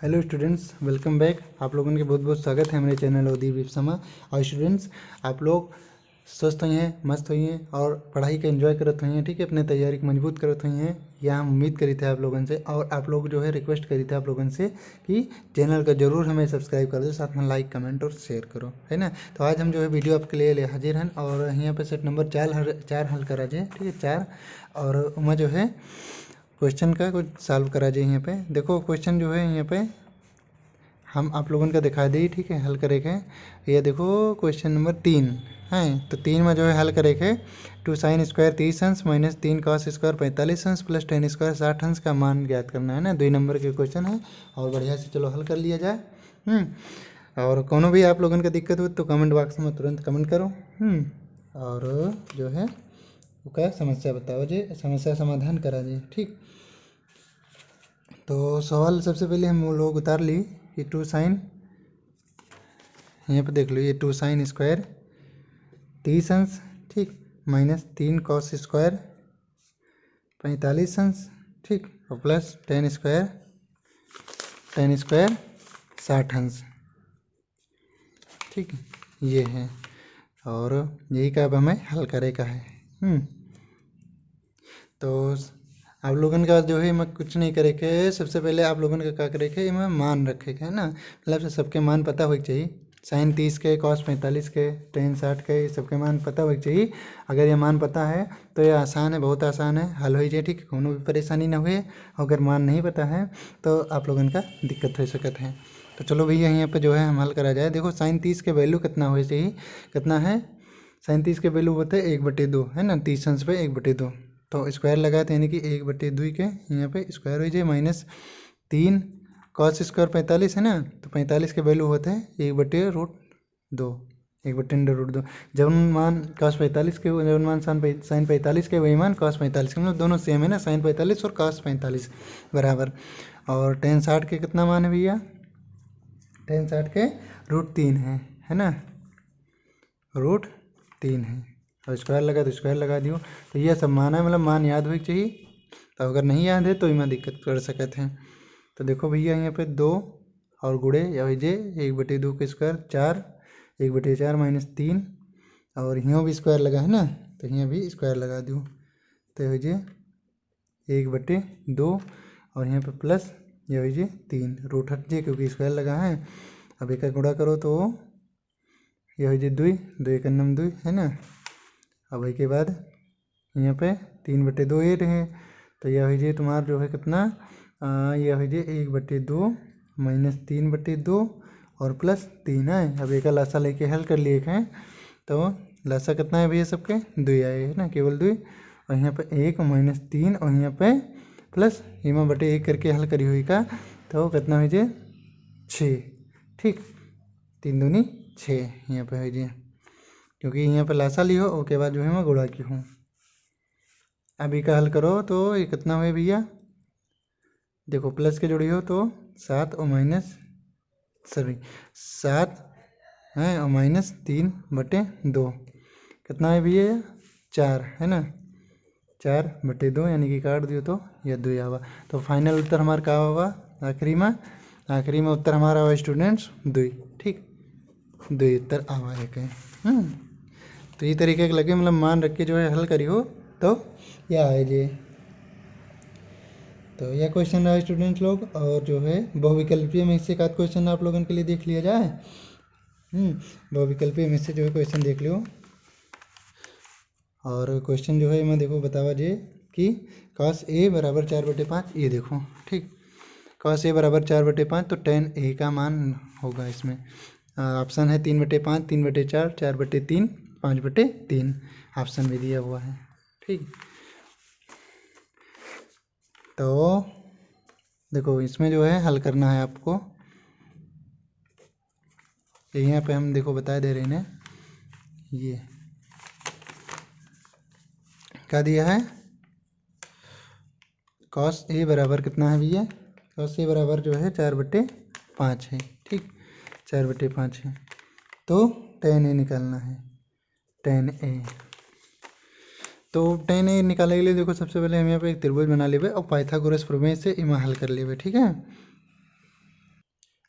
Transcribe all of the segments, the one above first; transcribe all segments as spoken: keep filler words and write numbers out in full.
Hello students, welcome back। आप लोगन के बहुत बहुत स्वागत है हमरे channel अवधी विपसमा। और students, आप लोग स्वस्थ होइहें, मस्त होइहें और पढ़ाई के enjoy करत होइहें, ठीक है, अपने तैयारी को मजबूत करत होइहें, यह हम उम्मीद करी थे आप लोगन से। और आप लोग जो है request करी थे आप लोगन से कि channel का जरूर हमें subscribe कर दो, साथ में like, comment और share करो, है ना। तो आज हम जो है video आपके लिए ले हाजिर हैं और यहाँ पे set number चार हल, चार हल करा जाए, ठीक है, चार। और उमा जो है question का कुछ solve करा जाए। यहाँ पे देखो, question जो है यहाँ पे हम आप लोगन का दिखा दी, ठीक है, हल करे के। ये देखो question number तीन है, तो तीन में जो है हल करे के, टू साइन स्क्वायर तीस अंश माइनस तीन कॉस स्क्वायर पैंतालीस अंश प्लस टेन स्क्वायर साठ अंश का मान ज्ञात करना है ना। दो नंबर के question है और बढ़िया से चलो हल कर लिया जाए। हम्म, और कोनो भी आप लोगन का दिक्कत हो तो comment box में तुरंत comment करो। हम्म, और जो है ओका समस्या बताओ जे, समस्या समाधान करा जे, ठीक। तो सवाल सबसे पहले हम लोग उतार ली कि टू साइन, यहाँ पे देख लो, ये टू साइन स्क्वायर तीस अंश, ठीक, माइनस तीन कॉस स्क्वायर पैंतालीस अंश, ठीक, और प्लस टेन स्क्वायर, टेन स्क्वायर साठ अंश, ठीक, ये है। और यही का अब हमें हल करे का है। हम्म, तो आप लोगन का जो है, मैं कुछ नहीं करे के, सबसे पहले आप लोगन का का करे के, इमा मान रखे के है ना, मतलब से सबके मान पता होए के चाहिए। साइन तीस के, कॉस पैंतालीस के, टेन साठ के, ये सबके मान पता होए के चाहिए। अगर ये मान पता है तो ये आसान है, बहुत आसान है, हल हो जाए, ठीक है, कोनो भी परेशानी ना हुए। अगर मान नहीं पता है तो आप लोगन का दिक्कत हो सकत है। तो चलो भैया, यहाँ पे जो है हम हल करा जाए। देखो, साइन तीस के वैल्यू कितना होए चाहिए, कितना है, साइन तीस के वैल्यू होते एक बटे दो, है ना, तीस अंश पे एक बटे दो। तो स्क्वायर लगाए तो यानी कि एक बटे दो के यहाँ पे स्क्वायर हो जाए, माइनस तीन कॉस स्क्वायर पैंतालीस है ना, तो पैंतालीस के वैल्यू होते हैं एक बटे रूट दो, एक बटे अंडर रूट दो। जब मान कॉस पैंतालीस के, जब मान साइन पै-, साइन पैंतालीस के, वही मान कॉस पैंतालीस के, मतलब दोनों सेम है ना, साइन पैंतालीस और कॉस पैंतालीस बराबर। और टेन साठ के कितना मान है भैया? टेन साठ के रूट तीन है, है ना, रूट तीन है। और स्क्वायर लगा तो स्क्वायर लगा दियो। तो ये सब मान है, मतलब मान याद होए के चाहिए। तो अगर नहीं याद है तो इमा दिक्कत कर सकत है। तो देखो भैया, यहाँ पे दो और गुड़े या हो जे एक बटे दो के स्क्वायर चार, एक बटे चार माइनस तीन, और यहाँ भी स्क्वायर लगा है ना, तो यहाँ भी स्क्वायर लगा दियो। तो हो जे एक बटे दो और यहाँ पे प्लस, यह हो जे तीन, रूट हट जे क्योंकि स्क्वायर लगा है। अब एक गुणा करो तो यह हो जे दुई, दुई एक नम दुई, है ना। अब के बाद यहाँ पे तीन बटे दो ए रहे, तो यह हो जे तुम्हार जो है कितना, आ, यह हो जे एक बटे दो माइनस तीन बटे दो और प्लस तीन है। अब एक लासा लेके हल कर लिए हैं, तो लासा कितना है भैया सबके? दुई आए है ना, केवल दुई। और यहाँ पे एक माइनस तीन और यहाँ पे प्लस, इमा बटे एक करके हल करी हुई का, तो कितना हो जे? छः। ठीक, तीन दूनी छः यहाँ पे हो जे, क्योंकि यहाँ पे लासा ली हो, ओके बाद जो है मैं गुणा की हूँ। अब इका हल करो तो ये कितना हुए भैया? देखो, प्लस के जोड़ी हो तो सात और माइनस, सॉरी, सात है और माइनस तीन बटे दो। कितना है भैया? चार है ना, चार बटे दो, यानी कि काट दियो तो यह दुई आवा। तो फाइनल उत्तर हमार का आवा आखिरी में? आखिरी में उत्तर हमारा आवा स्टूडेंट्स दुई। ठीक, दुई उत्तर आवा एक है। हम्म, तो ये तरीके के लगे, मतलब मान रख के जो है हल करी हो तो यह आए जे। तो यह क्वेश्चन रहा स्टूडेंट्स लोग। और जो है बहुविकल्पीय में से एक आध क्वेश्चन आप लोगन के लिए देख लिया जाए। हम्म, बहुविकल्पीय में से जो है क्वेश्चन देख लियो। और क्वेश्चन जो है मैं देखो बतावा जे कि कॉस ए बराबर चार बटे पाँच, ये देखो, ठीक, कॉस ए बराबर चार बटे पाँच, तो टेन ए का मान होगा इसमें। ऑप्शन है तीन बटे पाँच, तीन बटे चार, चार बटे तीन, पाँच बटे तीन, ऑप्शन भी दिया हुआ है। ठीक, तो देखो, इसमें जो है हल करना है आपको। तो यहाँ पे हम देखो बता दे रहे हैं, ये क्या दिया है, कॉस ए बराबर कितना है भैया? कॉस ए बराबर जो है चार बटे पाँच है। ठीक, चार बटे पाँच है, तो टेन ए निकालना है, टेन ए। तो टेन ए निकाले के लिए देखो, सबसे पहले हम यहाँ पे एक त्रिभुज बना लेबे और पाइथागोरस प्रमेय से इमा हल कर लेबे। ठीक है,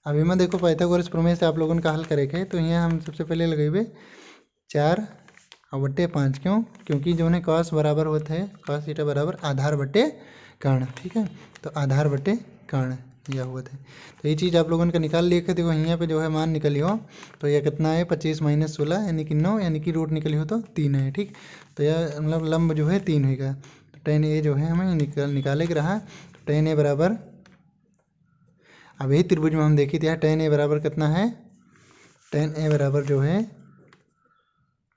अब एमा देखो, पाइथागोरस प्रमेय से आप लोगन का हल करे के है, तो यहाँ हम सबसे पहले लगेबे चार और बट्टे पाँच। क्यों? क्योंकि जौन है cos बराबर होत है, cos theta बराबर आधार बट्टे कर्ण, ठीक है, तो आधार बट्टे कर्ण यह होत है। तो ये चीज़ आप लोगन का निकाल लिए के देखो, यहाँ पे जो है मान निकली हो, तो यह कितना है, पच्चीस minus सोलह यानी कि नौ, यानी कि रूट निकली हो तो तीन है, ठीक। तो यह मतलब लंब जो है तीन होगा, तो टैन ए जो है हमें निकाल निकाले के रहा। टैन ए बराबर, अब यही त्रिभुज में हम देखी थे, टैन ए बराबर कितना है, टैन ए बराबर जो है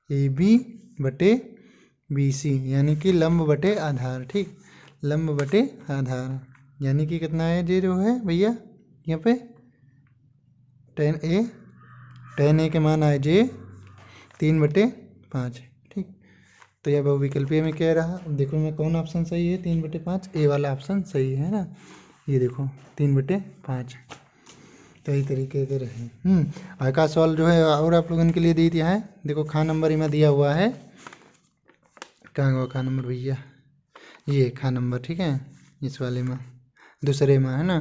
ए बी बटे बी सी, यानी कि लंब बटे आधार, ठीक, लंब बटे आधार, यानी कि कितना है जे जो है भैया, यहाँ पे टैन ए, टैन ए के मान आए जे तीन बटे पाँच, ठीक। तो यह बहुविकल्पीय में क्या रहा, अब देखो मैं कौन ऑप्शन सही है, तीन बटे पाँच, ए वाला ऑप्शन सही है ना। ये देखो, तीन बटे पाँच, तो यही तरीके से रहे। हम्म, और का सवाल जो है और आप लोगन के लिए दे दिया है। देखो, खा नंबर इमा दिया हुआ है, कहाँ हुआ खा नंबर भैया, ये खा नंबर, ठीक है, इस वाले में, दूसरे में है ना।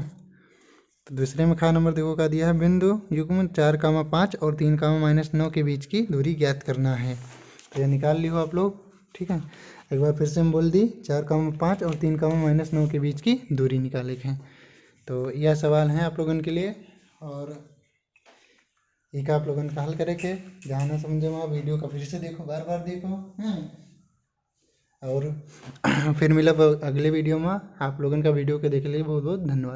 तो दूसरे में खा नंबर देखो का दिया है, बिंदु युग्म चार कामा पाँच और तीन कामा माइनस नौ के बीच की दूरी ज्ञात करना है। तो यह निकाल लियो आप लोग, ठीक है। एक बार फिर से हम बोल दी, चार कामा पाँच और तीन कामा माइनस नौ के बीच की दूरी निकाले के है। तो यह सवाल है आप लोगन के लिए, और एक आप लोगन का हल करे के, जहाँ ना समझे वहाँ वीडियो का फिर से देखो, बार बार देखो। हम्म। और फिर मिलब अगले वीडियो में। आप लोगन का वीडियो के देखे लिए बहुत बहुत धन्यवाद।